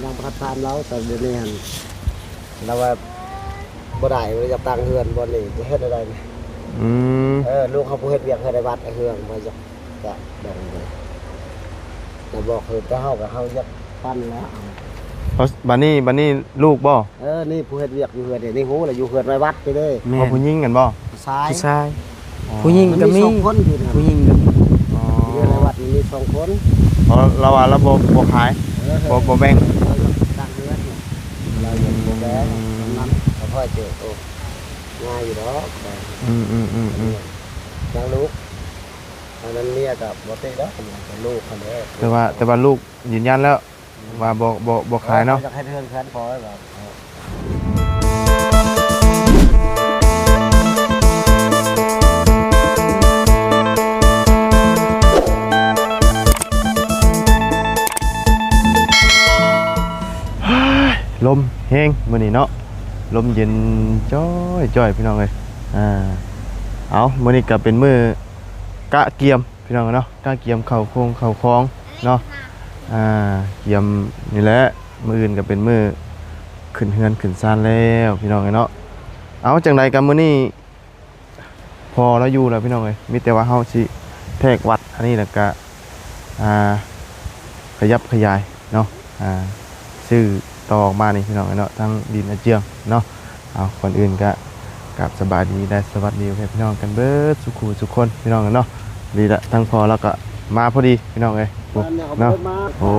ຍັງບໍ່ທັນຖາມລາວ ແຕ່ດຽວນີ້ຫັ້ນ ລາວວ່າບໍ່ໄດ້ ບໍ່ໄດ້ຢາກຕັ້ງເຮືອນບ່ອນນີ້ ຈະເຮັດແນວໃດນີ້? ອືມ ເອີ ລູກເຮົາຜູ້ເຮັດວຽກເຮືອນໃນວັດເຮືອນ ບໍ່ຢາກ ກະດອງເລີຍ ແຕ່ບອກເພິ່ນ ແຕ່ເຮົາກະ ເຮົາຢາກປັນແລ້ວ. ເອົາ ບາດນີ້ ບາດນີ້ລູກບໍ່? ເອີ ນີ້ຜູ້ເຮັດວຽກຢູ່ເຮືອນນີ້ ຮູ້ລະ ຢູ່ເຮືອນໃນວັດນີ້ເດ້. ແມ່ນ ເອົາຜູ້ຍິງຫັ້ນບໍ່? ຜູ້ຊາຍ ຜູ້ຊາຍ. ອໍ ຜູ້ຍິງກະມີ ມັນມີສອງຄົນຢູ່ຫັ້ນ ຜູ້ຍິງກະມີ. ອໍ ຢູ່ໃນວັດນີ້ມີສອງຄົນ. ອໍ ລາວວ່າລາວບໍ່ ບໍ່ຂາຍ ເອີ ບໍ່ ບໍ່ແບ່ງ ລາວຢາກຕັ້ງເຮືອນ ລາວຍັງບໍ່ແບ່ງ. ອືມ ນັ້ນ ລາວພໍເຈີ ໂອ້ ງ່າຍຢູ່ດອກ. ອືມໆໆໆ ຍັງລູກ ອັນນັ້ນເມຍກະບໍ່ຕິດອກ ເມຍກະລູກຫັ້ນແຫຼະ. ແຕ່ວ່າ ແຕ່ວ່າລູກຢືນຢັນແລ້ວ ອືມ ວ່າບໍ່ ບໍ່ ບໍ່ຂາຍເນາະ. ເອີ ຢາກໃຫ້ເຮືອນເຮືອນພໍວ່າ ລົມແຮງມື້ນີ້ເນາະ ລົມເຢັນຈ້ອຍໆ ພີ່ນ້ອງເອີຍ. ອ່າ ເອົາ ມື້ນີ້ກະເປັນມື້ກະກຽມ ພີ່ນ້ອງເນາະ ກະກຽມເຂົ້າໂຄງເຂົ້າຂອງເນາະ. ອ່າ ກຽມນີ້ແຫຼະ ມື້ອື່ນກະເປັນມື້ຂຶ້ນເຮືອນຂຶ້ນຊານແລ້ວ ພີ່ນ້ອງເອີຍເນາະ. ເອົາ ຈັ່ງໃດກະມື້ນີ້ ພໍລາວຢູ່ແລ້ວ ພີ່ນ້ອງເອີຍ ມີແຕ່ວ່າເຮົາຊິແທກວັດອັນນີ້ ແລ້ວກະ ອ່າ ຂະຫຍັບຂະຫຍາຍເນາະ ອ່າ ຊື້ຕໍ່ອອກມານີ້ ພີ່ນ້ອງເອີຍເນາະ ທາງດິນອາເຈືອງເນາະ. ເອົາ ກ່ອນອື່ນກະກາບສະບາຍດີ ແລະ ສະຫວັດດີພໍ່ແມ່ພີ່ນ້ອງກັນເບິດສູ່ຄູ່ສູ່ຄົນ ພີ່ນ້ອງເອີຍເນາະ. ດີລະ ທາງພໍ່ລາວກະມາພໍດີ ພີ່ນ້ອງເອີຍ ເນາະ. ໂອ້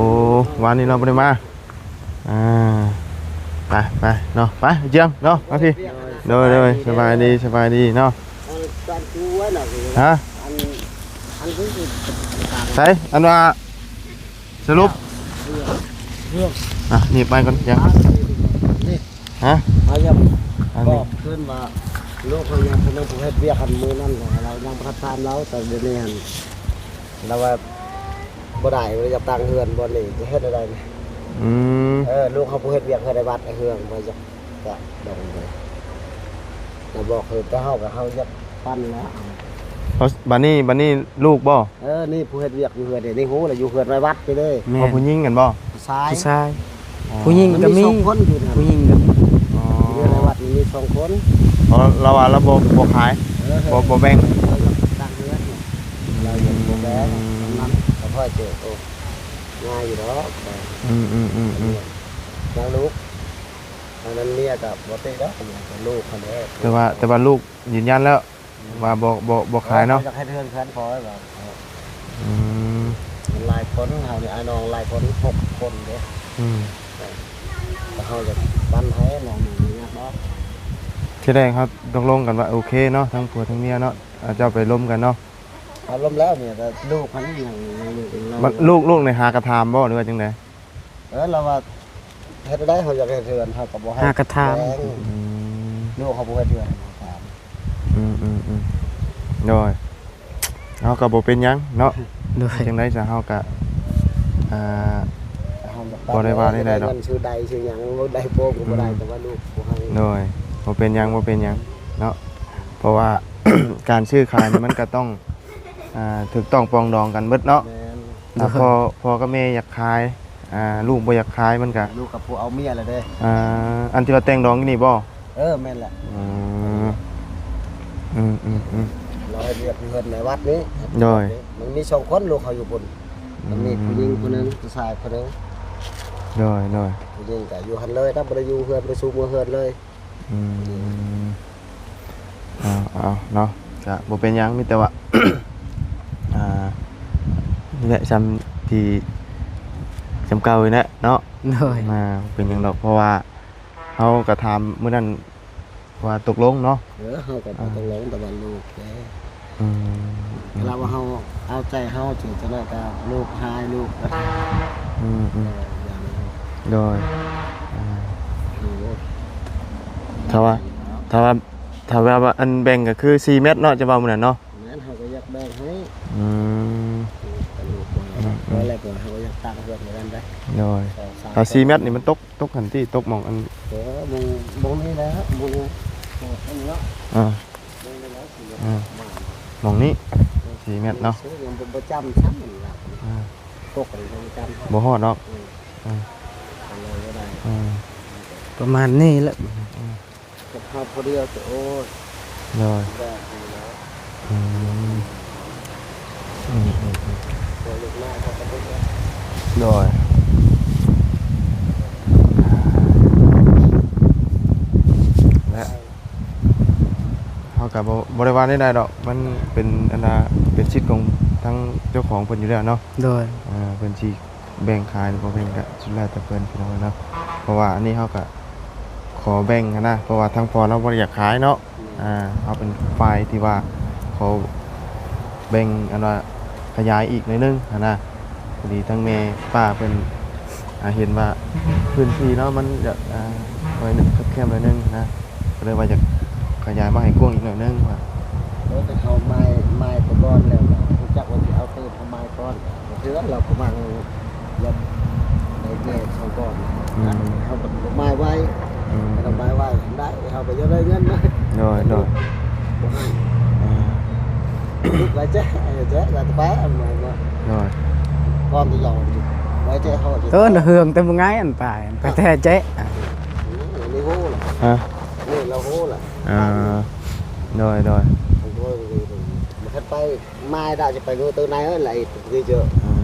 ວານນີ້ລາວບໍ່ໄດ້ມາ. ອ່າ ໄປ ໄປເນາະ ໄປ ເຈືອງເນາະ ມາພີ້. ໂດຍ ໂດຍ ສະບາຍດີ ສະບາຍດີເນາະ. ຮະ ໃສ ອັນວ່າສະຫຼຸບ ອ່ະ ນີ້ໄປກ່ອນ ເຈືອງ. ຮະ ເອົາ ຢາກບອກຄືນວ່າ ລູກເຮົາຍັງ ເພິ່ນຍັງບໍ່ເຮັດວຽກຫັ້ນ ມື້ນັ້ນລາວຍັງບໍ່ທັນຖາມລາວ ແຕ່ດຽວນີ້ຫັ້ນ ລາວວ່າບໍ່ໄດ້ ບໍ່ໄດ້ຢາກຕັ້ງເຮືອນບ່ອນນີ້ ຈະເຮັດແນວໃດນີ້? ອືມ ເອີ ລູກເຮົາຜູ້ເຮັດວຽກເຮືອນໃນວັດເຮືອນ ບໍ່ຢາກ ກະດອງເລີຍ ແຕ່ບອກເພິ່ນ ແຕ່ເຮົາກະ ເຮົາຢາກປັນແລ້ວ. ເອົາ ບາດນີ້ ບາດນີ້ລູກບໍ່? ເອີ ນີ້ຜູ້ເຮັດວຽກຢູ່ເຮືອນນີ້ ຮູ້ລະ ຢູ່ເຮືອນໃນວັດນີ້ເດ້. ແມ່ນ ເອົາຜູ້ຍິງຫັ້ນບໍ່? ຜູ້ຊາຍ ຜູ້ຊາຍ. ອໍ ຜູ້ຍິງກະມີ ມັນມີສອງຄົນຢູ່ຫັ້ນ ຜູ້ຍິງກະມີ. ອໍ ຢູ່ໃນວັດນີ້ມີສອງຄົນ. ອໍ ລາວວ່າລາວບໍ່ ບໍ່ຂາຍ ເອີ ບໍ່ ບໍ່ແບ່ງ ລາວຢາກຕັ້ງເຮືອນ ລາວຍັງບໍ່ແບ່ງ. ອືມ ນັ້ນ ລາວພໍເຈີ ໂອ້ ງ່າຍຢູ່ດອກ. ອືມໆໆໆ ຍັງລູກ ອັນນັ້ນເມຍກະບໍ່ຕິດອກ ເມຍກະລູກຫັ້ນແຫຼະ. ແຕ່ວ່າ ແຕ່ວ່າລູກຢືນຢັນແລ້ວ ອືມ ວ່າບໍ່ ບໍ່ ບໍ່ຂາຍເນາະ. ເອີ ຢາກໃຫ້ເຮືອນເຮືອນພໍວ່າ. ອືມ ຫຼາຍຄົນ ເຮົານີ້ອ້າຍນ້ອງຫຼາຍຄົນ ຫົກຄົນເດ້. ອືມ ເອີ ແຕ່ເຮົາຢາກປັນໃຫ້ນ້ອງນີ້ຍາກເນາະ. ທີແລກເຮົາຕົກລົງກັນວ່າໂອເຄເນາະ ທັງຜົວທັງເມຍເນາະ ເຈົ້າໄປລົມກັນເນາະ. ເຮົາລົມແລ້ວເມຍ ແຕ່ລູກຫັ້ນຍັງ ຍັງລູກຍັງຫຼານ. ລູກ ລູກນີ້ຫາກະຖາມບໍ່ ຫຼືວ່າຈັ່ງໃດ? ເອີ ລາວວ່າເຮັດໄດ້ ເຮົາຢາກເຮັດເຮືອນ ເຮົາກະບໍ່ໃຫ້ ຫາກະຖາມ. ອືມ ລູກເຮົາບໍ່ເຮັດເຮືອນ ເຮົາຖາມ. ອືມໆໆ ໂດຍ ເຮົາກະບໍ່ເປັນຫຍັງເນາະ. ໂດຍ ຈັ່ງໃດຊະ ເຮົາກະ ອ່າ ເຮົາບໍ່ໄດ້ວ່າແນວໃດດອກ ຊື້ໄດ້ຊື້ຫຍັງ ໄດ້ໂປມກະບໍ່ໄດ້. ອືມ ແຕ່ວ່າລູກບໍ່ໃຫ້. ໂດຍ ບໍ່ເປັນຫຍັງ ບໍ່ເປັນຫຍັງເນາະ ເພາະວ່າ ການຊື້ຂາຍນີ້ມັນກະຕ້ອງ ອ່າ ຖືກຕ້ອງປອງດອງກັນເບິດເນາະ. ແມ່ນ ຖ້າພໍ່ ພໍ່ກັບແມ່ຢາກຂາຍ ອ່າ ລູກບໍ່ຢາກຂາຍ ມັນກະ ລູກກະຜູ້ເອົາເມຍແລ້ວເດ້. ອ່າ ອັນທີ່ວ່າແຕ່ງດອງຢູ່ນີ້ບໍ່? ເອີ ແມ່ນແຫຼະ. ອືມ ອືມໆໆ ລາວເຮັດວຽກຢູ່ເຮືອນໃນວັດນີ້. ໂດຍ ມັນມີສອງຄົນ ລູກເຮົາຢູ່ພຸ້ນ. ອືມ ມັນມີຜູ້ຍິງຜູ້ໜຶ່ງ ຜູ້ຊາຍຜູ້ໜຶ່ງ. ໂດຍໆ ຜູ້ຍິງກະຢູ່ຫັ້ນເລີຍ ບໍ່ໄດ້ຢູ່ເຮືອນ ບໍ່ໄດ້ສູ່ເມືອເຮືອນເລີຍ. ອືມ ເອົາ ເອົາເນາະ ກະບໍ່ເປັນຫຍັງ ມີແຕ່ວ່າ ອ່າ ນີ້ແຫຼະ ຊ່ຳທີ່ ຊ່ຳເກົ່ານີ້ແຫຼະເນາະ. ໂດຍ ອ່າ ບໍ່ເປັນຫຍັງດອກ ເພາະວ່າເຮົາກະຖາມມື້ນັ້ນວ່າຕົກລົງເນາະ. ເອີ ເຮົາກະ ອ່າ ຕົກລົງ ແຕ່ວ່າລູກເດ້. ອືມ ລາວວ່າເຮົາເອົາໃຈເຮົາ ເຖິງຈັ່ງໃດກະລູກຫາຍ ລູກ ອືມໆ ເອີ ຢ່າງນັ້ນ. ໂດຍ ອ່າ ໂອ້ ຖ້າວ່າ ຖ້າວ່າ ຖ້າວ່າ ອັນແບ່ງກະຄືສີ່ແມັດເນາະ ຈະເວົ້າມື້ນັ້ນເນາະ. ແມ່ນ ເຮົາກະຢາກແບ່ງໃຫ້. ອືມ ກະລູກ ອືມໆ ແລ້ວກະເຮົາກະຢາກຕັ້ງເຮືອນນຳກັນໄດ໋. ໂດຍ ສອງສາມ ຖ້າສີ່ແມັດນີ້ມັນຕົກ ຕົກຫັ້ນຕິ ຕົກໝ່ອງອັນ ເອີ ໝ່ອງ ໝ່ອງນີ້ແຫຼະ ໝ່ອງນີ້ ອັນນີ້ເນາະ. ອ່າ ໝ່ອງນີ້ແຫຼະ ອ່າ ສີ່ແມັດ ໝ່ອງນີ້ສີ່ແມັດເນາະ. ຍັງບໍ່ ບໍ່ຈຳຊ້ຳ ນີ້ລະ ອ່າ ຕົກອັນນີ້ບໍ່ຈຳ ບໍ່ຮອດດອກ. ອືມ ອ່າ ອັນນີ້ ປະມານນີ້ແຫຼະ ອືມ ກັບເຮົາຜູ້ດຽວ ໂອ້ຍ ໂດຍ ແບບນີ້ແຫຼະ ອືມ ອືມໆໆ ໂດຍ ແລະ ເຮົາກໍບໍ່ ບໍ່ໄດ້ວ່າແນວໃດດອກ ມັນເປັນ ອັນນ່າ ເປັນສິດຂອງທາງເຈົ້າຂອງເພິ່ນຢູ່ແລ້ວເນາະ ໂດຍ ເອີ ເພິ່ນຊິ ແບ່ງຂາຍຫຼືບໍ່ແບ່ງກະສຸດແລ້ວແຕ່ເພິ່ນ ພີ່ນ້ອງເອີຍເນາະ ເພາະວ່າອັນນີ້ເຮົາກະຂໍແບ່ງຫັ້ນນະ ເພາະວ່າທາງພໍ່ລາວບໍ່ໄດ້ຢາກຂາຍເນາະ ອືມ ອ່າ ເຮົາເປັນຝ່າຍທີ່ວ່າຂໍແບ່ງ ອັນວ່າຂະຫຍາຍອີກໜ້ອຍໜຶ່ງຫັ້ນນະ ພໍດີທາງແມ່ປ້າເພິ່ນ ອ່າ ເຫັນວ່າພື້ນທີ່ເນາະ ມັນຢາກ ອ່າ ໜ້ອຍໜຶ່ງ ຄັບແຄບໜ້ອຍໜຶ່ງຫັ້ນນະ ກໍເລີຍວ່າຢາກຂະຫຍາຍມາໃຫ້ກວ້າງອີກໜ້ອຍໜຶ່ງວ່າ ໂອ້ ແຕ່ເຮົາໝາຍ ໝາຍແຕ່ກ່ອນແລ້ວ ຮູ້ຈັກວ່າຊິເອົາຕື່ມ ເຮົາໝາຍກ່ອນ ເທື່ອລາວກໍມັງຢາກໄດ້ແມ່ສອງກ່ອນ ອືມ ເຮົາກໍໝາຍໄວ້ ອືມ ເຮົາໝາຍໄວ້ໄດ້ ເຮົາກໍຢາກໄດ້ເງິນນະ ໂດຍ ໂດຍ ບໍ່ໃຫ້ ອ່າ ໄວ້ແຈະ ໄວ້ແຈະ ລາວໄປ ອັນນັ້ນເນາະ ໂດຍ ກ່ອນຈະຢອມ ໄວ້ແຈະເຮົາ ເອີ ນະເຮືອງແຕ່ບໍ່ງ່າຍ ອັນໄປ ໄປແຕ່ແຈະ ອືມ ນີ້ຮູ້ລະ ຮະ ນີ້ລາວຮູ້ລະ ອ່າ ໂດຍ ໂດຍ ມັນກໍບໍ່ໄດ້ ມັນຄັນໄປ ມາດາຈະໄປເງີເຕີໃນເອີຍ ລະອີກຄືເຈີ ອືມ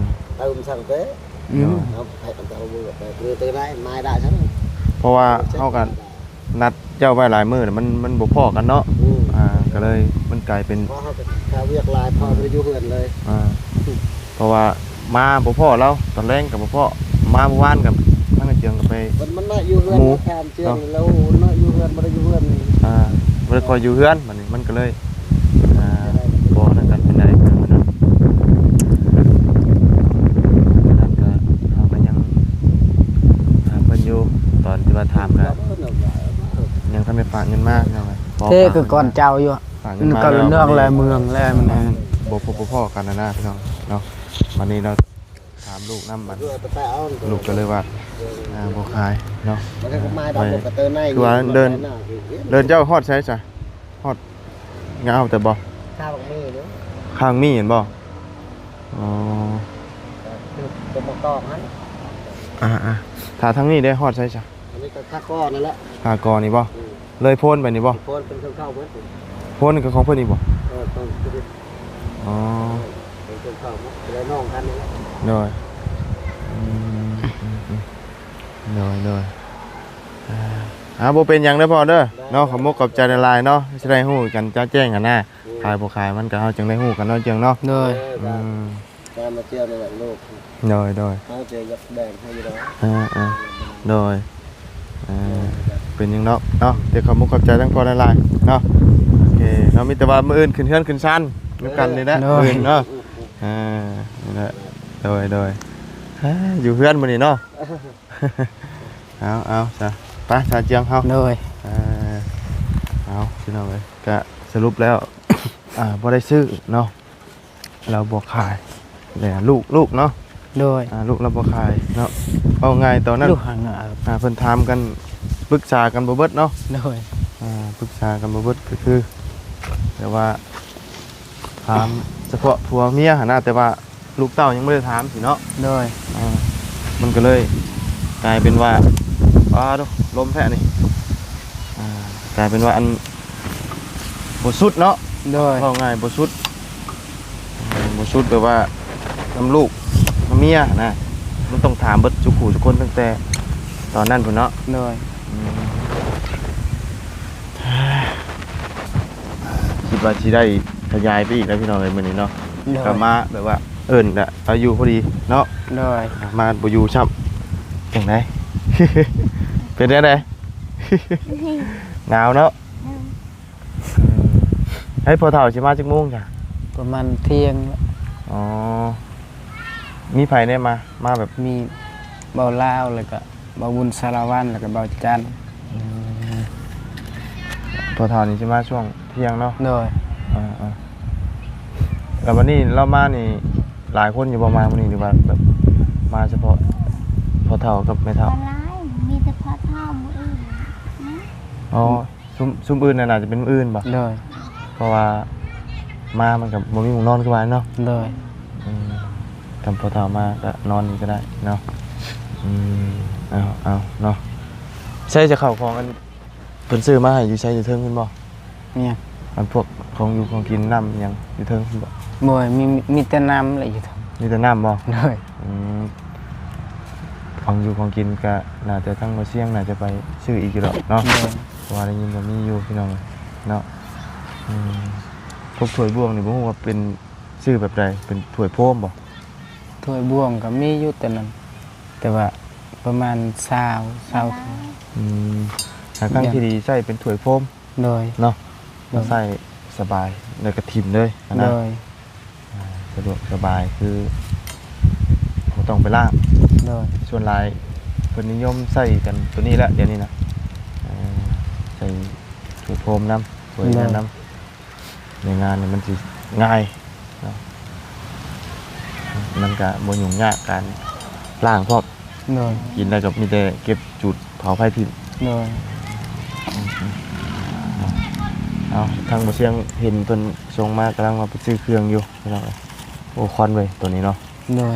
ເຕີມສັງເຕ ອືມ ເນາະ ເອົາໄປກັນເຕີເມືອໄປເງີເຕີໃນ ມາດາຊັ້ນ ເພາະວ່າເຮົາກໍນັດເຈົ້າໄວ້ຫຼາຍມື້ແລ້ວ ມັນ ມັນບໍ່ພໍ້ກັນເນາະ ອືມ ອ່າ ກໍເລີຍມັນກາຍເປັນ ເພາະເຮົາກໍຄາວຽກຫຼາຍ ເພາະບໍ່ໄດ້ຢູ່ເຮືອນເລີຍ ອ່າ ເພາະວ່າມາບໍ່ພໍ້ລາວ ຕອນແລງກໍບໍ່ພໍ້ ມາມື້ວານກໍທາງເຈີງກໍໄປ ມັນ ມັນມາຢູ່ເຮືອນ ຖາມເຈີງ ເນາະ ແລ້ວເນາະ ຢູ່ເຮືອນ ບໍ່ໄດ້ຢູ່ເຮືອນ ອ່າ ບໍ່ໄດ້ຄ່ອຍຢູ່ເຮືອນ ບັດນີ້ມັນກໍເລີຍ ອ່າ ບໍ່ນັ້ນກັນປານໃດເນາະ ນັ້ນກະເຮົາກະຍັງຖາມເພິ່ນຢູ່ ຕອນທີ່ວ່າຖາມກະຍັງທັນໄດ້ຝາກເງິນມາ ເນາະ ເທຄືກ່ອນເຈົ້າຢູ່ ຝາກເງິນມາ ກໍເລື່ອງແລເມືອງແລມັນແຮງ ບໍ່ພົບບໍ່ພໍ້ກັນນະ ພີ່ນ້ອງເນາະ ບັດນີ້ເນາະ ຖາມລູກນຳ ບັດນີ້ລູກກໍເລີຍວ່າ ອ່າ ບໍ່ຂາຍເນາະ ຄືວ່າເດີນ ເດີນເຈົ້າຮອດໃສຊະ? ຮອດງາວແຕ່ບໍ່? ຄາບັກມີຢູ່ ຄາບັກມີແມ່ນບໍ່? ອໍ ຄືຕົວໝາກຕອກຫັ້ນ ອ່າໆ ຖ້າທາງນີ້ເດ້ ຮອດໃສຊະ? ອັນນີ້ກໍຄາກໍນັ້ນແຫຼະ ຄາກໍນີ້ບໍ່? ອືມ ເລີຍໂພນໄປນີ້ບໍ່? ໂພນເປັນເຄື່ອງເຂົ້າເບິດ ໂພນນີ້ກໍຂອງເພິ່ນອີກບໍ່? ເອີ ຂອງເພິ່ນ ອໍ ເປັນເຄື່ອງເຂົ້າເບິດ ແລະນ້ອງຄັນນີ້ແຫຼະ ໂດຍ ອືມ ໂດຍ ໂດຍ ອ່າ ບໍ່ເປັນຫຍັງເດີພໍ່ເດີ ໄດ້ ເນາະ ຂອບມຸກຂອບໃຈຫຼາຍໆເນາະ ຊິໄດ້ຮູ້ກັນຈະແຈ້ງຫັ້ນນະ ອືມ ຂາຍບໍ່ຂາຍມັນກໍເຮົາຈຶ່ງໄດ້ຮູ້ກັນເນາະ ເຈີງເນາະ ໂດຍ ອືມ ການມາທ່ຽວນີ້ແຫຼະລູກ ໂດຍ ໂດຍ ເຮົາຈະຢາກແບ່ງໃຫ້ຢູ່ດອກ ເອີໆ ໂດຍ ເອີ ເປັນຫຍັງດອກເນາະ ດຽວຂອບມຸກຂອບໃຈທັງພໍ່ຫຼາຍໆເນາະ ໂອເຄເນາະ ມີແຕ່ວ່າມື້ອື່ນຂຶ້ນເຮືອນຂຶ້ນຊານນຳກັນນີ້ແຫຼະ ໂດຍ ມື້ອື່ນເນາະ ອ່າ ນີ້ແຫຼະ ໂດຍ ໂດຍ ອ່າ ຢູ່ເຮືອນມື້ນີ້ເນາະ ເອົາ ເອົາຊະ ໄປຊະ ຈຽງເຮົາ ໂດຍ ເອີ ເອົາ ພີ່ນ້ອງເອີຍ ກະສະຫຼຸບແລ້ວ ອ່າ ບໍ່ໄດ້ຊື້ເນາະ ລາວບໍ່ຂາຍ ແລະລູກ ລູກເນາະ ໂດຍ ອ່າ ລູກລາວບໍ່ຂາຍເນາະ ເວົ້າງ່າຍຕອນນັ້ນ ລູກຫາເງິນ ອ່າ ເພິ່ນຖາມກັນ ປຶກສາກັນບໍ່ເບິດເນາະ ໂດຍ ອ່າ ປຶກສາກັນບໍ່ເບິດ ກໍຄື ແຕ່ວ່າ ຖາມສະເພາະຜົວເມຍຫັ້ນນະ ແຕ່ວ່າລູກເຕົ້າຍັງບໍ່ໄດ້ຖາມຊີ້ເນາະ ໂດຍ ອ່າ ມັນກໍເລີຍກາຍເປັນວ່າ ປາໂທ້ ລົມແທ້ນີ້ ອ່າ ກາຍເປັນວ່າອັນ ບໍ່ສຸດເນາະ ໂດຍ ເວົ້າງ່າຍບໍ່ສຸດ ບໍ່ສຸດແບບວ່ານຳລູກນຳເມຍນະ ມັນຕ້ອງຖາມເບິດທຸກຜູ້ທຸກຄົນຕັ້ງແຕ່ຕອນນັ້ນພຸ້ນເນາະ ໂດຍ ອືມ ຄິດວ່າຊິໄດ້ຂະຫຍາຍໄປອີກແລ້ວພີ່ນ້ອງເອີຍ ມື້ນີ້ເນາະ ໂດຍ ກໍມາແບບວ່າເອີ້ນລະ ເອົາຢູ່ພໍດີເນາະ ໂດຍ ມາບໍ່ຢູ່ຊ້ຳ ຈັ່ງໃດ ເປັນແນວໃດ ໜາວເນາະ ອືມ ເຮີ້ຍ ພໍ່ເຖົ້າຊິມາຈັກໂມງຈ້ະ? ປະມານທ່ຽງ ອໍ ມີໃຜແດ່ມາ ມາແບບ ມີບ່າວລາວ ແລ້ວກໍ ບ່າວບຸນສາລະວັນ ແລ້ວກໍບ່າວຈັນ ອືມ ພໍ່ເຖົ້ານີ້ຊິມາຊ່ວງທ່ຽງເນາະ ໂດຍ ເອີໆ ແລ້ວວັນນີ້ລາວມານີ້ຫຼາຍຄົນຢູ່ບໍ່ ມາມື້ນີ້ ຫຼືວ່າແບບມາສະເພາະພໍ່ເຖົ້າກັບແມ່ເຖົ້າ? ບໍ່ຫຼາຍ ມີແຕ່ພໍ່ເຖົ້າ ມື້ອື່ນນະ ອໍ ຊຸມ ຊຸມອື່ນນັ້ນໜ້າຈະເປັນມື້ອື່ນບໍ່? ໂດຍ ເພາະວ່າມາມັນກໍບໍ່ມີໝ່ອງນອນຄືວ່າເນາະ ໂດຍ ອືມ ຄັນພໍ່ເຖົ້າມາກໍນອນນີ້ກໍໄດ້ເນາະ ອືມ ເອົາ ເອົາເນາະ ໃຊ້ຈະເຂົ້າຂອງອັນເພິ່ນຊື້ມາໃຫ້ຢູ່ໃສ ຢູ່ເທິງພຸ້ນບໍ່? ແມ່ນ. ອັນພວກຂອງຢູ່ຂອງກິນ ນ້ຳຫຍັງຢູ່ເທິງພຸ້ນບໍ່? ບໍ່ ມີ ມີແຕ່ນ້ຳແຫຼະຢູ່ເທິງ. ມີແຕ່ນ້ຳບໍ່? ໂດຍ. ອືມ ຂອງຢູ່ຂອງກິນກະໜ້າຈະທາງບໍ່ຊຽງໜ້າຈະໄປຊື້ອີກຢູ່ດອກເນາະ. ໂດຍ. ເພາະວ່າໄດ້ຍິນວ່າມີຢູ່ພີ່ນ້ອງເນາະ. ອືມ ພວກຖ້ວຍບ່ວງນີ້ບໍ່ຮູ້ວ່າເປັນ ຊື້ແບບໃດ? ເປັນຖ້ວຍໂຟມບໍ່? ຖ້ວຍບ່ວງກໍມີຢູ່ແຕ່ນັ້ນ ແຕ່ວ່າປະມານຊາວ ຊາວຖ້ວຍ. ອືມ ທາງທີ່ດີໃຊ້ເປັນຖ້ວຍໂຟມ. ໂດຍ. ເນາະ ໂດຍ. ໃຊ້ສະບາຍ ແລ້ວກໍຖິ້ມເລີຍຫັ້ນນະ. ໂດຍ. ອ່າ ສະດວກສະບາຍ ຄືບໍ່ຕ້ອງໄປລ້າງ. ໂດຍ. ສ່ວນຫຼາຍເພິ່ນນິຍົມໃຊ້ກັນໂຕນີ້ແຫຼະ ດຽວນີ້ນະ. ເອີ ໃສ່ຖ້ວຍໂຟມນຳ ຖ້ວຍນັ້ນນຳ. ໂດຍ. ໃນງານນີ້ມັນຊິງ່າຍເນາະ ມັນກະບໍ່ຫຍຸ້ງຍາກການລ້າງພ້ອມ. ໂດຍ. ກິນແລ້ວກໍມີແຕ່ເກັບຈູດເຜົາໄຟຖິ້ມ. ໂດຍ. ເອົາ ທາງບໍ່ຊຽງເຫັນເພິ່ນສົ່ງມາ ກຳລັງວ່າໄປຊື້ເຄື່ອງຢູ່ພີ່ນ້ອງເອີຍ. ໂອ້ ຄວັນເວີຍໂຕນີ້ເນາະ. ໂດຍ.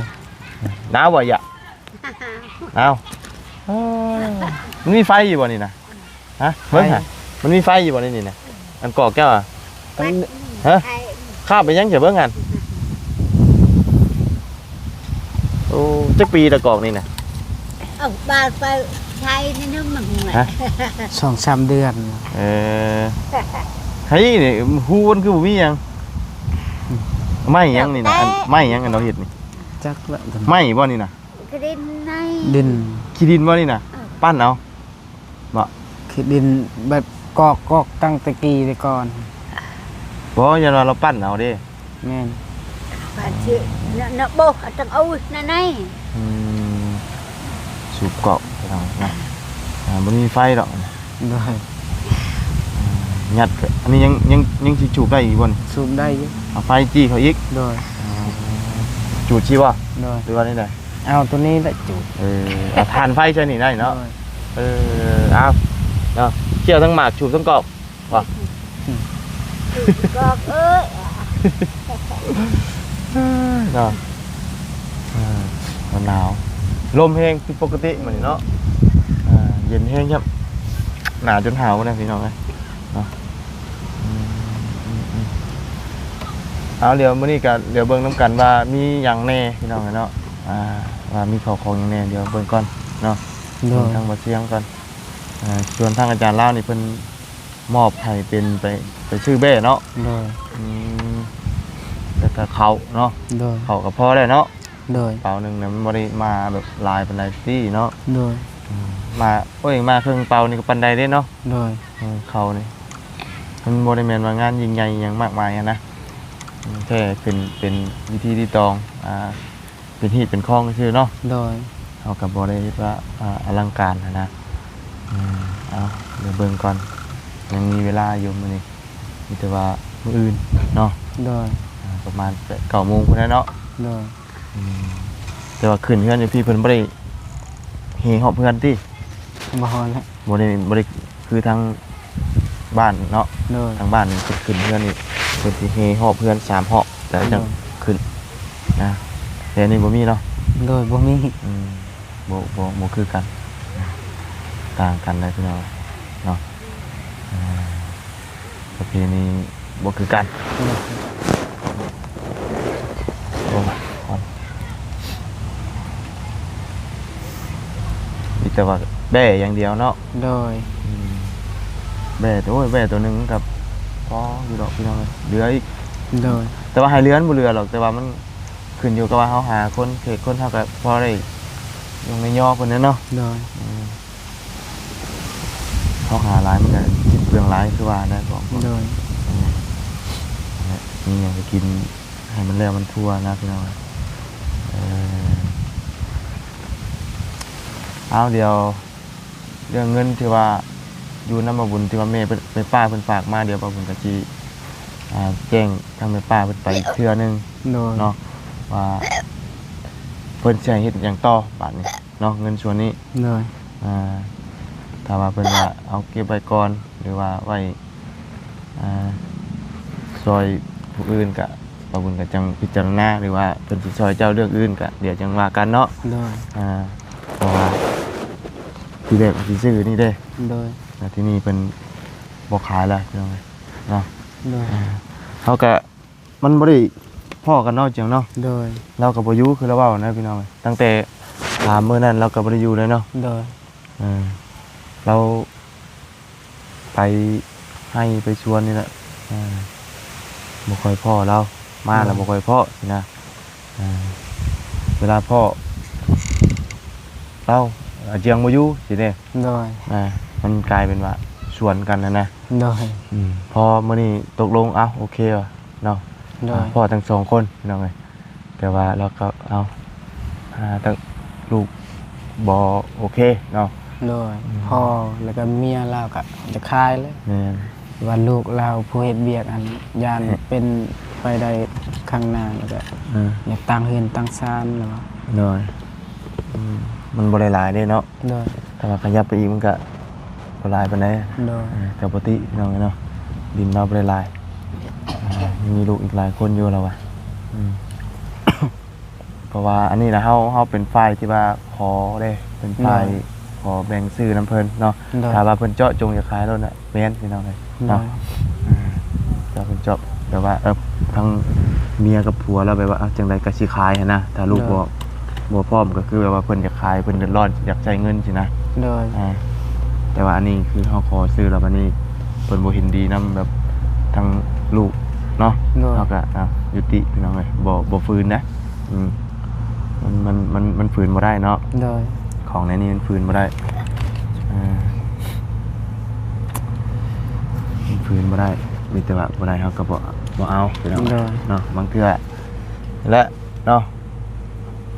ໜາວບໍ່ຍະ? ເອົາ ມັນມີໄຟຢູ່ບໍ່ນີ້ນະ? ຮະ ເບິ່ງຫາ ມັນມີໄຟຢູ່ບໍ່ໃນນີ້ນະ? ອັນກອກເຈົ້າອະ ຮະ ຄາບໄປຍັງຈະເບິ່ງຫັ້ນ. ໂອ້ ຈັກປີລະກອກນີ້ນະ? ເອົາບາດໄປໃຊ້ໃນນັ້ນມັນແຫຼະ ຮະ ສອງສາມເດືອນ. ເອີ ໃຫ້ນີ້ ຮູມັນຄືບໍ່ມີຫຍັງ? ໄມ້ຫຍັງນີ້ນະ? ອັນໄມ້ຫຍັງອັນເຮົາເຮັດນີ້? ຈັກລະ ໄມ້ບໍ່ນີ້ນະ? ຂີ້ດິນໃນ ດິນ ຂີ້ດິນບໍ່ນີ້ນະ? ເອີ ປັ້ນເອົາບໍ່? ຂີ້ດິນແບບກອກ ກອກຕັ້ງແຕ່ກີ້ແຕ່ກ່ອນ. ບໍ່ ຢ້ານວ່າລາວປັ້ນເອົາເດ້. ແມ່ນ. ປັ້ນຊື່ ເນາະ ເນາະ ບໍ່ ເອົາຕັ້ງເອົາໃນໃນ. ອືມ ສູບກອກເນາະ ອ່າ ບໍ່ມີໄຟດອກ. ໂດຍ. ຍັດ ອັນນີ້ຍັງ ຍັງ ຍັງຊິສູບໄດ້ອີກບໍ່ນີ້? ສູບໄດ້ຢູ່. ເອົາໄຟຈີ້ເຂົາອີກ. ໂດຍ. ຈູດຊິບໍ່? ໂດຍ. ຫຼືວ່າແນວໃດ? ເອົາໂຕນີ້ແຫຼະຈູດ. ເອີ ເອົາຖ່ານໄຟໃສ່ນີ້ໄດ້ເນາະ. ໂດຍ. ເອີ ເອົາເນາະ ຂຽວທັງໝາກ ສູບທັງກອກບໍ່? ອືມ ກອກເອີຍ ເນາະ. ເອີ ໜາວ ລົມແຮງຜິດປົກກະຕິມື້ນີ້ເນາະ. ເອີ ເຢັນແຮງຄັບ ໜາວຈົນຫາວພຸ້ນນະພີ່ນ້ອງເອີຍເນາະ. ອືມ ເອົາ ດຽວມື້ນີ້ກະດຽວເບິ່ງນຳກັນວ່າມີຫຍັງແດ່ພີ່ນ້ອງເອີຍເນາະ ອ່າ ວ່າມີເຂົ້າຂອງຫຍັງແດ່ ດຽວເບິ່ງກ່ອນເນາະ. ໂດຍ. ເບິ່ງທາງບໍ່ຊຽງກ່ອນ. ອ່າ ສ່ວນທາງອາຈານລາວນີ້ເພິ່ນມອບໃຫ້ເປັນໄປ ໄປຊື້ແບ້ເນາະ. ໂດຍ. ອືມ ແລ້ວກະເຂົ້າເນາະ. ໂດຍ. ເຂົ້າກໍພໍແລ້ວເນາະ. ໂດຍ. ເປົາໜຶ່ງນະ ມັນບໍ່ໄດ້ມາແບບຫຼາຍປານໃດຕິເນາະ. ໂດຍ. ອືມ ມາ ໂອ້ຍ ມາເຄິ່ງເປົານີ້ກໍປານໃດເດ້ເນາະ. ໂດຍ. ເອີ ເຂົ້ານີ້ ມັນບໍ່ໄດ້ແມ່ນວ່າງານຍິ່ງໃຫຍ່ອີ່ຫຍັງມາກມາຍຫັ້ນນະ ແຄ່ເປັນ ເປັນພິທີລີດຕອງ ອ່າ ເປັນຮີດເປັນຄອງຊື່ເນາະ. ໂດຍ. ເຮົາກໍບໍ່ໄດ້ເຮັດວ່າ ອ່າ ອະລັງການຫັ້ນນະ. ອືມ ເອົາ ດຽວເບິ່ງກ່ອນ ຍັງມີເວລາຢູ່ມື້ນີ້ ມີແຕ່ວ່າມື້ອື່ນເນາະ. ໂດຍ. ອ່າ ປະມານແປດເກົ້າໂມງພຸ້ນແຫຼະເນາະ. ໂດຍ. ອືມ ແຕ່ວ່າຂຶ້ນເຮືອນຢູ່ພີ້ເພິ່ນບໍ່ໄດ້ເຮຮອບເຮືອນຕິ? ບໍ່ແຫຼະ ບໍ່ໄດ້ ບໍ່ໄດ້ຄືທາງບ້ານເນາະ. ໂດຍ. ທາງບ້ານນີ້ຂຶ້ນເຮືອນນີ້ ເພິ່ນຊິເຮຮອບເຮືອນສາມຮອບ ແລ້ວຈັ່ງ ໂດຍ ຂຶ້ນນະ. ແຕ່ອັນນີ້ບໍ່ມີເນາະ. ໂດຍ. ບໍ່ມີ. ອືມ ບໍ່ ບໍ່ ບໍ່ຄືກັນ ຕ່າງກັນໄດ໋ພີ່ນ້ອງເນາະ. ອ່າ ປະເພນີບໍ່ຄືກັນ. ໂດຍ. ໂອ້ ມີແຕ່ວ່າແບ້ຢ່າງດຽວເນາະ. ໂດຍ. ອືມ ແບ້ໂຕ ໂອ້ຍ ແບ້ໂຕໜຶ່ງມັນກໍພໍຢູ່ດອກພີ່ນ້ອງເອີຍ ເຫຼືອອີກ. ໂດຍ. ແຕ່ວ່າໃຫ້ເຫຼືອມັນບໍ່ເຫຼືອດອກ ແຕ່ວ່າມັນຂຶ້ນຢູ່ກັບວ່າເຮົາຫາຄົນ ເຂດຄົນເຮົາກໍພໍໄດ້ຍົງໄດ້ຍໍເພິ່ນແຫຼະເນາະ. ໂດຍ. ອືມ ເຮົາຫາຫຼາຍມັນກໍສິ້ນເປືອງຫຼາຍ ຄືວ່າແຫຼະ. ໂດຍ. ເອີ ນັ້ນແຫຼະ ມີຫຍັງກໍກິນໃຫ້ມັນແລ້ວມັນທົ່ວນະພີ່ນ້ອງ. ເອີ ເອົາ ດຽວເລື່ອງເງິນທີ່ວ່າຢູ່ນຳບ່າວບຸນ ທີ່ວ່າແມ່ເພິ່ນ ແມ່ປ້າເພິ່ນຝາກມາ ດຽວບ່າວບຸນກໍຊິ ອ່າ ແຈ້ງທາງແມ່ປ້າເພິ່ນໄປອີກເທື່ອໜຶ່ງ. ໂດຍ. ເນາະ ວ່າເພິ່ນຊິໃຫ້ເຮັດຫຍັງຕໍ່ບາດນີ້. ເນາະ ເງິນສ່ວນນີ້. ໂດຍ. ອ່າ ຖ້າວ່າເພິ່ນວ່າເອົາເກັບໄວ້ກ່ອນ ຫຼືວ່າໄວ້ ອ່າ ຊ່ອຍຜູ້ອື່ນ ກະ ບ່າວບຸນກະຈັ່ງພິຈາລະນາ ຫຼືວ່າເພິ່ນຊິຊ່ອຍເຈົ້າເລື່ອງອື່ນ ກະດຽວຈັ່ງວ່າກັນເນາະ. ໂດຍ. ອ່າ ເພາະວ່າ ທີ່ແລກວ່າຊິຊື້ນີ້ເດ້ ໂດຍ ແລ້ວທີ່ນີ້ເພິ່ນບໍ່ຂາຍແລ້ວ ພີ່ນ້ອງເອີຍເນາະ ໂດຍ ເຮົາກະ ມັນບໍ່ໄດ້ພໍ້ກັນເນາະ ຈຽງເນາະ ໂດຍ ລາວກໍບໍ່ຢູ່ຄືລາວເວົ້ານະ ພີ່ນ້ອງເອີຍ ຕັ້ງແຕ່ສາມມື້ນັ້ນລາວກໍບໍ່ໄດ້ຢູ່ເລີຍເນາະ ໂດຍ ເອີ ລາວໄປໄຮ່ໄປສວນນີ້ແຫຼະ ເອີ ບໍ່ຄ່ອຍພໍ້ລາວ ມາແລ້ວ ໂດຍ ບໍ່ຄ່ອຍພໍ້ຊີ້ນະ ເອີ ເວລາພໍ້ລາວ ອາ ຈຽງບໍ່ຢູ່ຊີ້ເດ້ ໂດຍ ອາ ມັນກາຍເປັນວ່າສວນກັນຫັ້ນນະ ໂດຍ ອືມ ພໍມື້ນີ້ຕົກລົງ ເອົ້າ ໂອເຄວ່າເນາະ ໂດຍ ອາ ພໍ້ທັງສອງຄົນ ພີ່ນ້ອງເອີຍ ແຕ່ວ່າລາວກໍ ເອົ້າ ຫາທັງລູກບໍ່ໂອເຄເນາະ ໂດຍ ອືມ ພໍ່ ແລ້ວກໍເມຍລາວກໍຈະຂາຍແລ້ວ ແມ່ນ ວ່າລູກລາວຜູ້ເຮັດວຽກຫັ້ນ ຢ້ານເປັນໄປໄດ້ຂ້າງໜ້າ ແລ້ວກໍ ເອີ ຢາກຕັ້ງເຮືອນຕັ້ງຊານແລ້ວ ໂດຍ ອືມ ມັນບໍ່ໄດ້ຫຼາຍເດ້ເນາະ ໂດຍ ຖ້າວ່າຂະຫຍັບໄປອີກມັນກະບໍ່ຫຼາຍປານໃດ ໂດຍ ເອີ ກະປົກກະຕິ ພີ່ນ້ອງເອີຍເນາະ ດິນລາວບໍ່ໄດ້ຫຼາຍ ອາ ຍັງມີລູກອີກຫຼາຍຄົນຢູ່ລາວວ່າ ອືມ ເພາະວ່າອັນນີ້ນະ ເຮົາ ເຮົາເປັນຝ່າຍທີ່ວ່າຂໍເດ້ ເປັນຝ່າຍ ໂດຍ ຂໍແບ່ງຊື້ນຳເພິ່ນເນາະ ໂດຍ ຖ້າວ່າເພິ່ນເຈາະຈົງຢາກຂາຍໂລດນະ ແມ່ນ ພີ່ນ້ອງເອີຍ ໂດຍ ເນາະ ອືມ ເຈົ້າເພິ່ນເຈາະ ແບບວ່າ ເອີ ທັງເມຍກັບຜົວລາວແບບວ່າ ເອົ້າ ຈັ່ງໃດກໍຊິຂາຍຫັ້ນນະ ຖ້າລູກ ໂດຍ ບໍ່ ບໍ່ພ້ອມ ກໍຄືແບບວ່າເພິ່ນຢາກຂາຍ ເພິ່ນເດືອດຮ້ອນ ຢາກໃຊ້ເງິນຊີ້ນະ ໂດຍ ອາ ແຕ່ວ່າອັນນີ້ຄືເຮົາຂໍຊື້ແລ້ວ ບັດນີ້ເພິ່ນບໍ່ເຫັນດີນຳແບບທາງລູກເນາະ ໂດຍ ເຮົາກໍ ອາ ຍຸຕິ ພີ່ນ້ອງເອີຍ ບໍ່ ບໍ່ຝືນນະ ອືມ ມັນ ມັນ ມັນ ມັນຝືນບໍ່ໄດ້ເນາະ ໂດຍ ຂອງແນວນີ້ມັນຝືນບໍ່ໄດ້ ເອີ ມັນຝືນບໍ່ໄດ້ ມີແຕ່ວ່າບໍ່ໄດ້ເຮົາກໍບໍ່ ບໍ່ເອົາ ພີ່ນ້ອງ ໂດຍ ເນາະ ບາງເທື່ອ ແລະ ເນາະ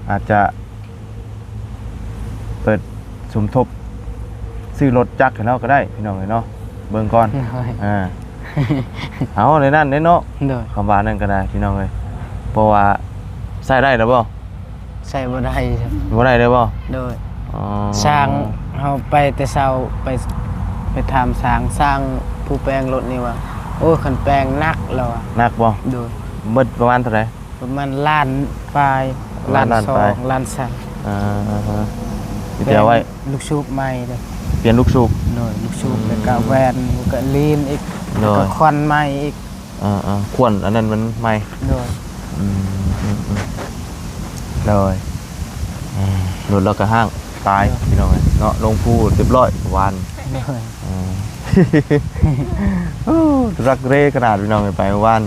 ອາດຈະເປີດສົມທົບຊື້ລົດຈັກໃຫ້ລາວກໍໄດ້ ພີ່ນ້ອງເອີຍເນາະ ເບິ່ງກ່ອນ ໂດຍ ອາ ເອົາ ໃນນັ້ນເດ້ເນາະ ໂດຍ ຄຳວ່ານັ້ນກໍໄດ້ ພີ່ນ້ອງເອີຍ ເພາະວ່າໃຊ້ໄດ້ແລ້ວບໍ່? ໃຊ້ບໍ່ໄດ້ ບໍ່ໄດ້ເລີຍບໍ່? ໂດຍ ອໍ ຊ່າງເຮົາໄປແຕ່ເຊົ້າ ໄປ ໄປຖາມຊ່າງ ຊ່າງຜູ້ແປງລົດນີ້ວ່າ ໂອ້ຍ ຄັນແປງໜັກ ລາວວ່າ ໜັກບໍ່? ໂດຍ ເບິດປະມານເທົ່າໃດ? ປະມານລ້ານປາຍ ປະມານລ້ານ ລ້ານປາຍ ສອງ ລ້ານສາມ ເອີ ມີແຕ່ໄວ້ ເປັນລູກສູບໃໝ່ເດ້ ປ່ຽນລູກສູບ ໂດຍ ລູກສູບ ອືມ ແລ້ວກໍແວ່ນ ແລ້ວກໍລີນອີກ ໂດຍ ແລ້ວກໍຄວັນໃໝ່ອີກ ເອີໆ ຄວັນອັນນັ້ນມັນໃໝ່ ໂດຍ ອືມ ອືມ ອືມ ໂດຍ ອືມ ລົດລາວກໍຮ້າງຕາຍ ໂດຍ ພີ່ນ້ອງເອີຍເນາະ ລົງພູຮຽບຮ້ອຍວານ ໂດຍ ເອີ ໂອ້ ລັກເຣຂະໜາດ ພີ່ນ້ອງເອີຍ ໄປວານ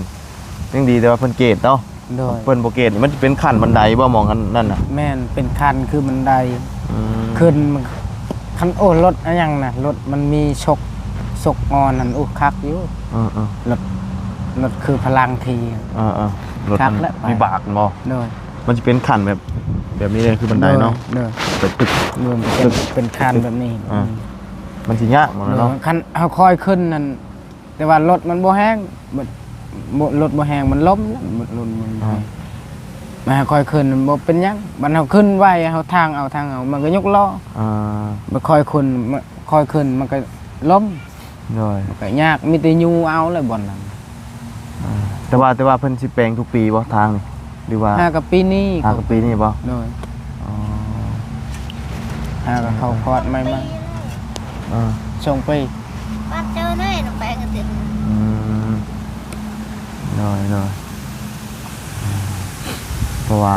ຍັງດີແຕ່ວ່າເພິ່ນເກດເນາະ ໂດຍ ເພິ່ນບໍ່ເກດນີ້ ມັນຈະເປັນຂັ້ນບັນໄດບໍ່ ໝ່ອງອັນນັ້ນນະ? ແມ່ນ ເປັນຂັ້ນຄືບັນໄດ ອືມ ຂຶ້ນ ຄັນ ໂອ້ ລົດອັນຫຍັງນະ ລົດມັນມີຊົກ ຊົກອ່ອນຫັ້ນ ໂອ້ ຄັກຢູ່ ເອີໆ ລົດ ລົດຄືພະລັງຂີ່ ເອີໆ ລົດ ຄັກແຫຼະ ວິບາກແມ່ນບໍ່? ໂດຍ ມັນຈະເປັນຂັ້ນແບບ ແບບນີ້ເດ້ ຄືບັນໄດເນາະ ໂດຍ ໂດຍ ເປັນຕຶກ ໂດຍ ເປັນ ຕຶກ ເປັນຂັ້ນແບບນີ້ ອືມ ມັນຊິຍາກໝົດແລ້ວເນາະ ໂດຍ ຄັນເຮົາຄ່ອຍຂຶ້ນນັ້ນ ແຕ່ວ່າລົດມັນບໍ່ແຮງ ມັນ ລົດບໍ່ແຮງມັນລົ້ມແລ້ວ ລົດມັນບໍ່ແຮງ ອ່າ ມາຄ່ອຍຂຶ້ນບໍ່ເປັນຫຍັງ ບັດເຮົາຂຶ້ນໄວ ເຮົາທາງເອົາ ທາງເອົາ ມັນກໍຍົກລໍ້ ອ່າ ບັດຄ່ອຍຂຶ້ນ ຄ່ອຍຂຶ້ນມັນກໍລົ້ມ ໂດຍ ມັນກໍຍາກ ມີແຕ່ຍູ້ເອົາແຫຼະບ່ອນນັ້ນ ອ່າ ແຕ່ວ່າ ແຕ່ວ່າເພິ່ນຊິແປງທຸກປີບໍ່ທາງນີ້ ຫຼືວ່າ ຫາກໍປີນີ້ ຫາກໍປີນີ້ບໍ່? ໂດຍ ອໍ ຫາກໍເຂົ້າຄອດໃໝ່ໆ ເອີ ສອງປີ ປັດເຈີເລີຍ ແປງອາທິດ ອືມ ໂດຍ ໂດຍ ເພາະວ່າ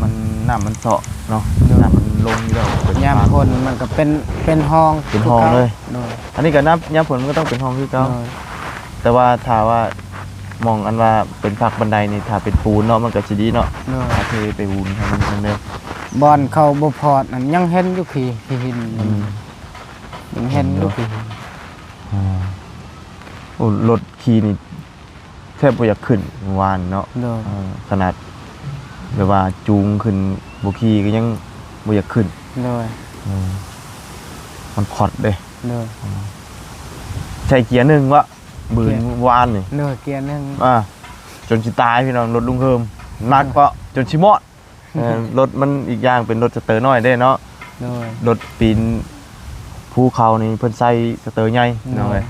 ມັນ ນ້ຳມັນເຊາະເນາະ ໂດຍ ນ້ຳມັນລົງຢູ່ແລ້ວ ຍາມຝົນມັນກໍເປັນ ເປັນຮ່ອງ ເປັນຮ່ອງເລີຍ ຄືເກົ່າ ໂດຍ ອັນນີ້ກໍນ້ຳ ຍາມຝົນມັນກໍຕ້ອງເປັນຮ່ອງຄືເກົ່າ ໂດຍ ແຕ່ວ່າຖ້າວ່າ ໝ່ອງອັນວ່າເປັນພັກບັນໄດນີ້ ຖ້າເປັນປູນເນາະ ມັນກໍຊິດີເນາະ ໂດຍ ຖ້າເທໄປປູນ ຖ້າມັນ ມັນເດີ ບ່ອນເຂົາບໍ່ພອດນັ້ນ ຍັງເຫັນຢູ່ ຂີ້ ຂີ້ຫີນ ອືມ ຍັງເຫັນຢູ່ ເຫັນຢູ່ ຂີ້ຫີນ ອ່າ ໂອ້ ລົດຂີ່ນີ້ແທບບໍ່ຢາກຂຶ້ນວານເນາະ ໂດຍ ເອີ ຂະໜາດແບບວ່າຈູງຂຶ້ນບໍ່ຂີ່ກໍຍັງບໍ່ຢາກຂຶ້ນ ໂດຍ ເອີ ມັນຄອດເດ້ ໂດຍ ເອີ ໃສ່ເກຍໜຶ່ງວະ ບືນວານນີ້ ໂດຍ ເກຍໜຶ່ງ ອ່າ ຈົນຊິຕາຍ ພີ່ນ້ອງ ລົດລຸງເຮີມ ໜັກເກາະ ຈົນຊິມອດ ເອີ ລົດມັນອີກຢ່າງເປັນລົດສະເຕີນ້ອຍເດ້ເນາະ ໂດຍ ລົດປີນພູເຂົານີ້ເພິ່ນໃສ່ສະເຕີໃຫຍ່ ໂດຍ ພີ່ນ້ອງເອີຍ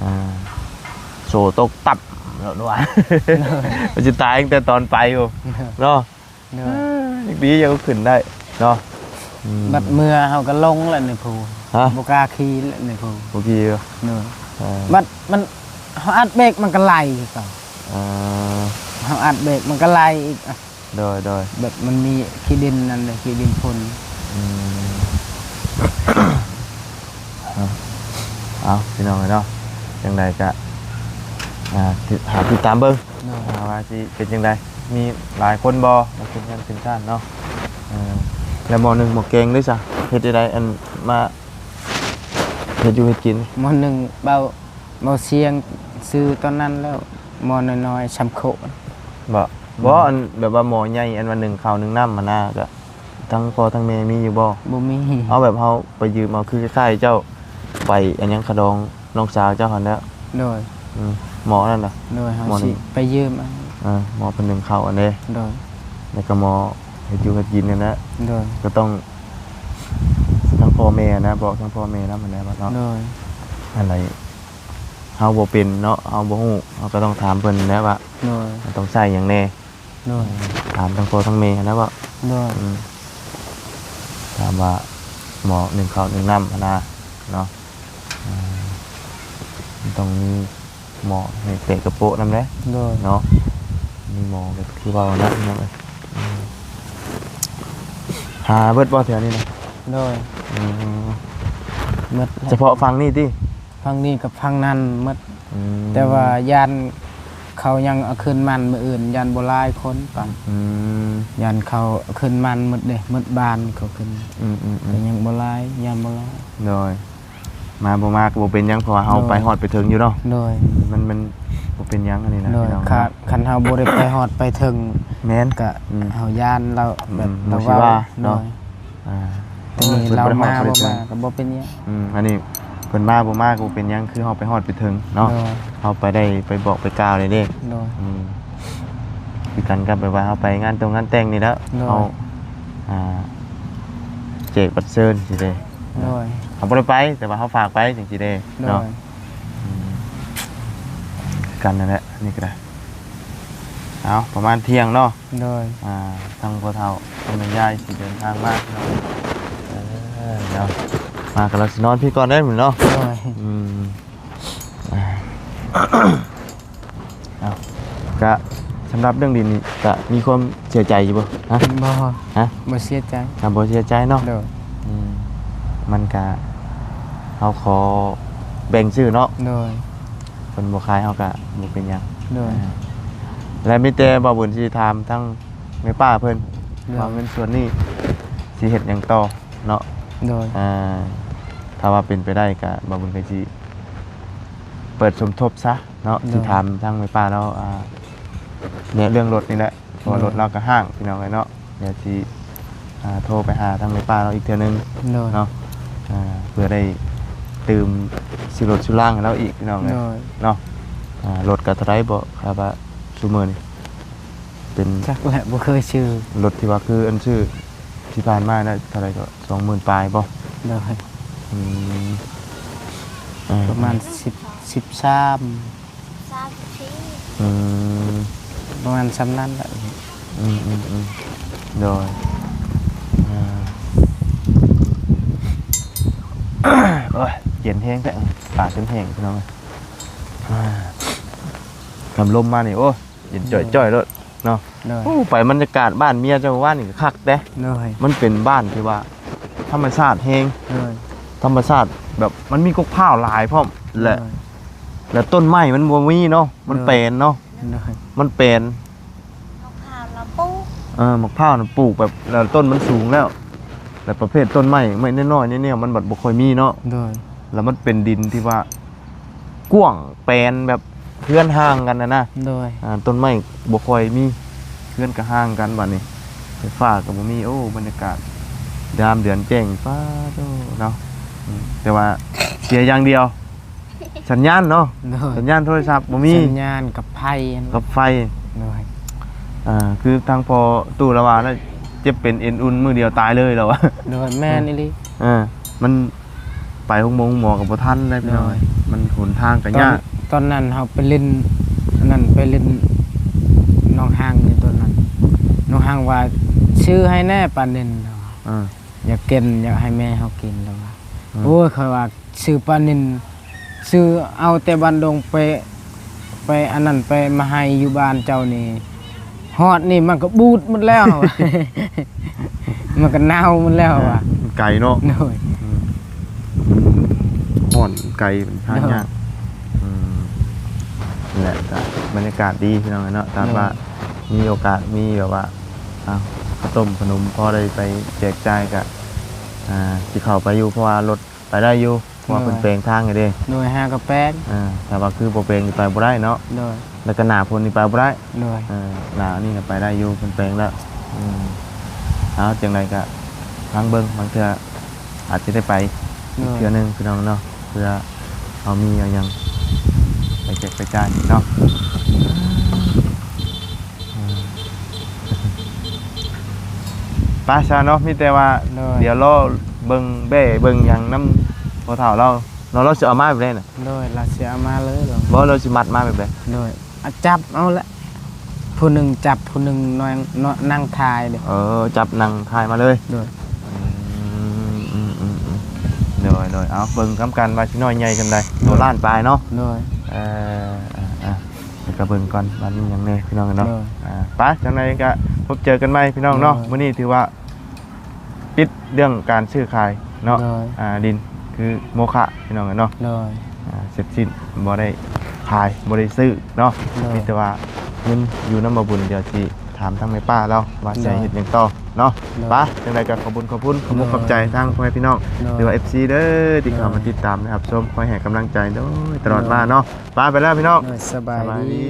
ອ່າ ໂສ້ຕົກຕັບ ໂດຍ ມັນຊິຕາຍຕັ້ງແຕ່ຕອນໄປພຸ້ນ ໂດຍ ເນາະ ໂດຍ ເອີ ຍັງດີຍັງຂຶ້ນໄດ້ເນາະ ອືມ ບັດເມືອເຮົາກໍຫຼົງແລ້ວໃນພູ ຮະ ບໍ່ກ້າຂີ່ແລ້ວໃນພູ ບໍ່ຂີ່ເອີ ໂດຍ ເອີ ບັດມັນ ເຮົາອັດເບຣກມັນກໍໄຫຼຄືເກົ່າ ເອີ ເຮົາອັດເບຣກມັນກໍໄຫຼອີກ ໂດຍ ໂດຍ ແບບມັນມີຂີ້ດິນນັ້ນເດ້ ຂີ້ດິນຝຸ່ນ ອືມ ເອົາ ພີ່ນ້ອງເອີຍເນາະ ຈັ່ງໃດກະ ອ່າ ຕິດ ຫາຕິດຕາມເບິ່ງ ໂດຍ ວ່າຊິເປັນຈັ່ງໃດ ມີຫຼາຍຄົນບໍ່ມາຂຶ້ນເຮືອນຂຶ້ນຊານເນາະ ເອີ ແລ້ວໝໍ້ໜຶ່ງໝໍ້ແກງເດ້ຊະ ເຮັດຈັ່ງໃດ ອັນ ມາເຮັດຢູ່ເຮັດກິນ ໝໍ້ໜຶ່ງ ເບົາ ເບົາຊຽງຊື້ຕອນນັ້ນແລ້ວ ໝໍ້ນ້ອຍໆ ຊຳໂຄະ ບໍ່ ອືມ ບໍ່ ອັນແບບວ່າໝໍ້ໃຫຍ່ ອັນວ່າໜຶ້ງເຂົ້າໜຶ້ງນ້ຳຫັ້ນນະ ກະທັງພໍ່ທັງແມ່ມີຢູ່ບໍ່? ບໍ່ມີ ເອົາແບບເຮົາໄປຢືມເອົາ ຄືຄ້າຍໆເຈົ້າໄປອັນຫຍັງ ຂະດອງນ້ອງສາວເຈົ້າຫັ້ນແຫຼະ ໂດຍ ອືມ ໝໍ້ນັ້ນນະ ໂດຍ ເຮົາຊິໄປຢືມເອົາ ເອີ ໝໍ້ເພິ່ນໜຶ້ງເຂົ້າຫັ້ນເດ້ ໂດຍ ແລ້ວກໍໝໍ້ເຮັດຢູ່ເຮັດກິນຫັ້ນແຫຼະ ໂດຍ ກໍຕ້ອງ ທັງພໍ່ແມ່ນະ ບອກທັງພໍ່ແມ່ນຳຫັ້ນແຫຼະເນາະ ໂດຍ ອັນໃດ ເຮົາບໍ່ເປັນເນາະ ເຮົາບໍ່ຮູ້ ເຮົາກໍຕ້ອງຖາມເພິ່ນແຫຼະວ່າ ໂດຍ ມັນຕ້ອງໃຊ້ຫຍັງແດ່ ໂດຍ ຖາມທັງພໍ່ທັງແມ່ຫັ້ນນະເວົ້າ ໂດຍ ອືມ ຖາມວ່າໝໍ້ໜຶ້ງເຂົ້າໜຶ້ງນ້ຳຫັ້ນນະເນາະ ອືມ ມັນຕ້ອງມີໝໍ້ໃຫ້ແປະກະໂປະນຳແຫຼະ ໂດຍ ເນາະ ມີໝໍ້ກໍຄືເວົ້ານະ ພີ່ນ້ອງເອີຍ ອືມ ຫາເບິດບໍ່ແຖວນີ້ນະ? ໂດຍ ອືມ ໝົດແລ້ວ ສະເພາະຝັ່ງນີ້ຕິ? ຝັ່ງນີ້ກັບຝັ່ງນັ້ນໝົດ ອືມ ແຕ່ວ່າຢ້ານເຂົາຍັງເອົາຄືນມັນ ມື້ອື່ນຢ້ານບໍ່ຫຼາຍຄົນປານ ອືມ ຢ້ານເຂົາເອົາຄືນມັນໝົດເດ້ ໝົດບ້ານເຂົາຂຶ້ນ ອືມໆໆ ກໍຍັງບໍ່ຫຼາຍ ຢ້ານບໍ່ຫຼາຍ ໂດຍ ມາບໍ່ມາກໍບໍ່ເປັນຫຍັງ ເພາະວ່າເຮົາ ໂດຍ ໄປຮອດໄປເຖິງຢູ່ເນາະ ໂດຍ ມັນ ມັນບໍ່ເປັນຫຍັງອັນນີ້ນະ ໂດຍ ພີ່ນ້ອງ ຄັນ ເນາະ ຄັນເຮົາບໍ່ໄດ້ໄປຮອດໄປເຖິງ ແມ່ນ ກະ ອືມ ເຮົາຢ້ານລາວ ອືມ ແບບ ບໍ່ ລາວ ຊິວ່າ ເວົ້າ ເນາະ ໂດຍ ອ່າ ໂອ້ຍ ເພິ່ນບໍ່ໄດ້ຮອດ ເພິ່ນມາບໍ່ມາກໍບໍ່ເປັນຫຍັງ ອືມ ອັນນີ້ເພິ່ນມາບໍ່ມາກໍບໍ່ເປັນຫຍັງ ຄືເຮົາໄປຮອດໄປເຖິງເນາະ ໂດຍ ເຮົາໄປໄດ້ໄປບອກໄປກ່າວໄດ້ເດ້ ໂດຍ ອືມ ຄືກັນກັບແບບວ່າເຮົາໄປງານຕົງງານແຕ່ງນີ້ແຫຼະ ໂດຍ ເຮົາ ອ່າ ແຂກຮັບເຊີນຊີ້ເດ້ ໂດຍ ເຮົາບໍ່ໄດ້ໄປ ແຕ່ວ່າເຮົາຝາກໄປຈັ່ງຊີ້ເດ້ ໂດຍ ເນາະ ອືມ ຄືກັນນັ້ນແຫຼະ ນີ້ກໍໄດ້ ເອົາ ປະມານທ່ຽງເນາະ ໂດຍ ອ່າ ທາງພໍ່ເຖົ້າ ທາງແມ່ຍາຍຊິເດີນທາງມາເນາະ ເອີ ເນາະ ມາກໍລະຊິນອນພີ້ກ່ອນເດ້ມື້ນີ້ເນາະ ໂດຍ ອືມ ອ່າ ເອົາ ກະສຳລັບເລື່ອງດິນນີ້ກະມີຄວາມເສຍໃຈຢູ່ບໍ່? ຮະ? ບໍ່ ຮະ? ບໍ່ເສຍໃຈ ກະບໍ່ເສຍໃຈເນາະ ໂດຍ ອືມ ມັນກະ ເຮົາຂໍແບ່ງຊື່ເນາະ ໂດຍ ເພິ່ນບໍ່ຂາຍເຮົາກະບໍ່ເປັນຫຍັງ ໂດຍ ອ່າ ແລະມີແຕ່ບ່າວບຸນຊິຖາມທາງແມ່ປ້າເພິ່ນ ໂດຍ ວ່າເງິນສ່ວນນີ້ຊິເຮັດຫຍັງຕໍ່ເນາະ ໂດຍ ອ່າ ຖ້າວ່າເປັນໄປໄດ້ກະບ່າວບຸນກໍຊິເປີດສົມທົບຊະເນາະ ໂດຍ ຊິຖາມທາງແມ່ປ້າແລ້ວ ອ່າ ແນະເລື່ອງລົດນີ້ແຫຼະ ເພາະວ່າ ໂດຍ ລົດລາວກໍຮ້າງ ພີ່ນ້ອງເອີຍເນາະ ດຽວຊິ ອ່າ ໂທໄປຫາທາງແມ່ປ້າລາວອີກເທື່ອໜຶ່ງ ໂດຍ ເນາະ ອ່າ ເພື່ອໄດ້ຕື່ມຊື້ລົດຊື້ລາງໃຫ້ລາວອີກ ພີ່ນ້ອງເອີຍ ໂດຍ ເນາະ ອ່າ ລົດກໍເທົ່າໃດບໍ່ ຄັບວ່າຊຸມື້ນີ້ ເປັນ ຈັກແຫຼະ ບໍ່ເຄີຍຊື້ ລົດທີ່ວ່າຄືອັນຊື້ທີ່ຜ່ານມານະ ເທົ່າໃດກໍ ສອງໝື່ນປາຍບໍ່? ໂດຍ ອືມ ເອີ ປະມານ ສິບ ສິບສາມ ສາມສິບສີ່ ອືມ ປະມານສ່ຳນັ້ນແຫຼະ ອືມໆໆ ໂດຍ ອ່າ ໂອ້ຍ ເຢັນແຮງແທ້ ປາກຈົນແຫ້ງ ພີ່ນ້ອງເອີຍ ອ່າ ຄັນລົມມານີ້ ໂອ້ຍ ເຢັນ ໂດຍ ຈ້ອຍໆໂລດເນາະ ໂດຍ ໂອ້ ໄປບັນຍາກາດບ້ານເມຍເຈົ້າວ່ານີ້ກໍຄັກເດ້ ໂດຍ ມັນເປັນບ້ານທີ່ວ່າທຳມະຊາດແຮງ ໂດຍ ທຳມະຊາດແບບມັນມີກົກພ້າວຫຼາຍພ້ອມ ແລະ ໂດຍ ແລະຕົ້ນໄມ້ມັນບໍ່ມີເນາະ ມັນ ໂດຍ ແປນເນາະ ໂດຍ ມັນແປນ ໝາກພ້າວລາວປູກ ເອີ ໝາກພ້າວນະປູກແບບ ແລ້ວຕົ້ນມັນສູງແລ້ວ ແລ້ວປະເພດຕົ້ນໄມ້ ໄມ້ນ້ອຍໆ ແນວໆ ມັນບັດບໍ່ຄ່ອຍມີເນາະ ໂດຍ ແລ້ວມັນເປັນດິນທີ່ວ່າ ກວ້າງແປນແບບເຮືອນຫ່າງກັນນະນະ ໂດຍ ອ່າ ຕົ້ນໄມ້ບໍ່ຄ່ອຍມີ ເຮືອນກໍຫ່າງກັນ ບາດນີ້ໄຟຟ້າກໍບໍ່ມີ ໂອ້ ບັນຍາກາດຍາມເດືອນແຈ້ງ ປາໂທ້ເນາະ ອືມ ແຕ່ວ່າເສຍຢ່າງດຽວ ສັນຍານເນາະ ໂດຍ ສັນຍານໂທລະສັບບໍ່ມີ ສັນຍານກັບໄຟ ກັບໄຟ ໂດຍ ອ່າ ຄືທາງພໍ່ຕູ້ລາວວ່ານະ ເຈັບເປັນເອັນອຸ່ນມື້ດຽວຕາຍເລີຍລາວວ່າ ໂດຍ ແມ່ນອີ່ຫຼີ ເອີ ມັນ ໄປໂຮງໝໍໂຮງໝໍກໍບໍ່ທັນແລ້ວ ໂດຍ ພີ່ນ້ອງ ມັນຫົນທາງກໍຍາກ ຕອນ ຕອນນັ້ນເຮົາໄປຫຼິ້ນ ອັນນັ້ນ ໄປຫຼິ້ນໜອງຫາງຢູ່ຕອນນັ້ນ ໜອງຫາງວ່າຊື້ໃຫ້ແດ່ປານິນ ເອີ ຢາກກິນ ຢາກໃຫ້ແມ່ເຮົາກິນແລ້ວວ່າ. ອືມ ໂອ້ຍ ຂ້ອຍວ່າຊື້ປານິນ ຊື້ເອົາແຕ່ບ້ານດົງໄປ ໄປອັນນັ້ນ ໄປມາໃຫ້ຢູ່ບ້ານເຈົ້ານີ້ ຮອດນີ້ມັນກໍບູດໝົດແລ້ວ ມັນກໍເນົ່າໝົດແລ້ວວ່າ. ມັນໄກເນາະ. ໂດຍ. ອືມ ຮ້ອນ ໄກ ມັນຫາຍາກ. ໂດຍ. ອືມ ນີ້ແຫຼະ ກໍບັນຍາກາດດີພີ່ນ້ອງເນາະ ຖ້າວ່າມີໂອກາດ ມີແບບວ່າ ເອົາ ເຂົ້າຕົ້ມຂະໜົມ ພໍໄດ້ໄປແຈກຈ່າຍ ກໍ ອ່າ ຊິເຂົ້າໄປຢູ່ ເພາະວ່າລົດໄປໄດ້ຢູ່ ເພາະວ່າເພິ່ນແປງທາງໃຫ້ເດ້. ໂດຍ. ຫາກໍແປງ ອ່າ ຖ້າວ່າຄືບໍ່ແປງນີ້ໄປບໍ່ໄດ້ເນາະ. ໂດຍ. ແລ້ວກໍໜ້າຝົນນີ້ໄປບໍ່ໄດ້. ໂດຍ. ເອີ ໜ້ານີ້ນະໄປໄດ້ຢູ່ ເພິ່ນແປງແລ້ວ. ອືມ ເອົາ ຈັ່ງໃດກໍຟັງເບິ່ງ ບາງເທື່ອອາດຈະໄດ້ໄປອີກເທື່ອໜຶ່ງ ໂດຍ ພີ່ນ້ອງເນາະ ເພື່ອເຮົາມີເອົາຫຍັງໄປແຈກໄປຈ່າຍເນາະ. ອືມ ໄປຊະເນາະ ມີແຕ່ວ່າ ໂດຍ ດຽວລໍເບິ່ງແບ້ເບິ່ງຫຍັງນຳພໍ່ເຖົ້າລາວເນາະ. ລາວຊິເອົາມາແບບໃດນະ? ໂດຍ. ລາວຊິເອົາມາເລີຍ ບໍ່ ລາວຊິມັດມາແບບໃດ? ໂດຍ. ອາ ຈັບເອົາແຫຼະ ຜູ້ໜຶ່ງຈັບ ຜູ້ໜຶ່ງນອນ ນ- ນັ່ງຖ່າຍເດ້. ເອີ ຈັບນັ່ງຖ່າຍມາເລີຍ. ໂດຍ. ອືມ ອືມ ອືມ ອືມ ໂດຍ ໂດຍ. ເອົາ ເບິ່ງນຳກັນວ່າຊິນ້ອຍໃຫຍ່ສ່ຳໃດ. ໂດຍ. ໂຕລ້ານປາຍເນາະ. ໂດຍ. ເອີ ເອີ ເອີ ແລ້ວກໍເບິ່ງກ່ອນວ່າມີຫຍັງແດ່ພີ່ນ້ອງເນາະ. ໂດຍ. ອ່າ ໄປ ຈັ່ງໃດກໍພົບເຈີກັນໃໝ່ພີ່ນ້ອງເນາະ. ໂດຍ. ມື້ນີ້ຖືວ່າ ປິດເລື່ອງການຊື້ຂາຍເນາະ. ໂດຍ. ອ່າ ດິນຄືໂມຄະພີ່ນ້ອງເນາະ. ໂດຍ. ອ່າ ເສັດສິ້ນ ບໍ່ໄດ້ຂາຍ ບໍ່ໄດ້ຊື້ເນາະ. ໂດຍ. ມີແຕ່ວ່າເງິນຢູ່ນຳບ່າວບຸນ ດຽວຊິຖາມທາງແມ່ປ້າລາວວ່າ ໂດຍ ຊິເຮັດຫຍັງຕໍ່ເນາະ. ໂດຍ. ໄປ ຈັ່ງໃດກໍຂອບຄຸນຂອບຄຸນ ໂດຍ ຂອບໃຈທາງພໍ່ແມ່ພີ່ນ້ອງ ໂດຍ ຫຼືວ່າ ເອັຟຊີ ເດີ ທີ່ເຂົ້າມາ ໂດຍ ຕິດຕາມ ແລະ ຮັບຊົມ ຄອຍໃຫ້ກຳລັງໃຈ. ໂດຍ ຕະຫຼອດມາເນາະ. ໂດຍ. ໄປ ໄປແລ້ວພີ່ນ້ອງ. ໂດຍ. ສະບາຍດີ ສະບາຍດີ.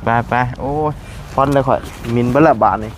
ໄປ ໄປ. ໂອ້ຍ ຄວັນເລີຍຂ້ອຍ ໝິ່ນເບິດລະບາດນີ້.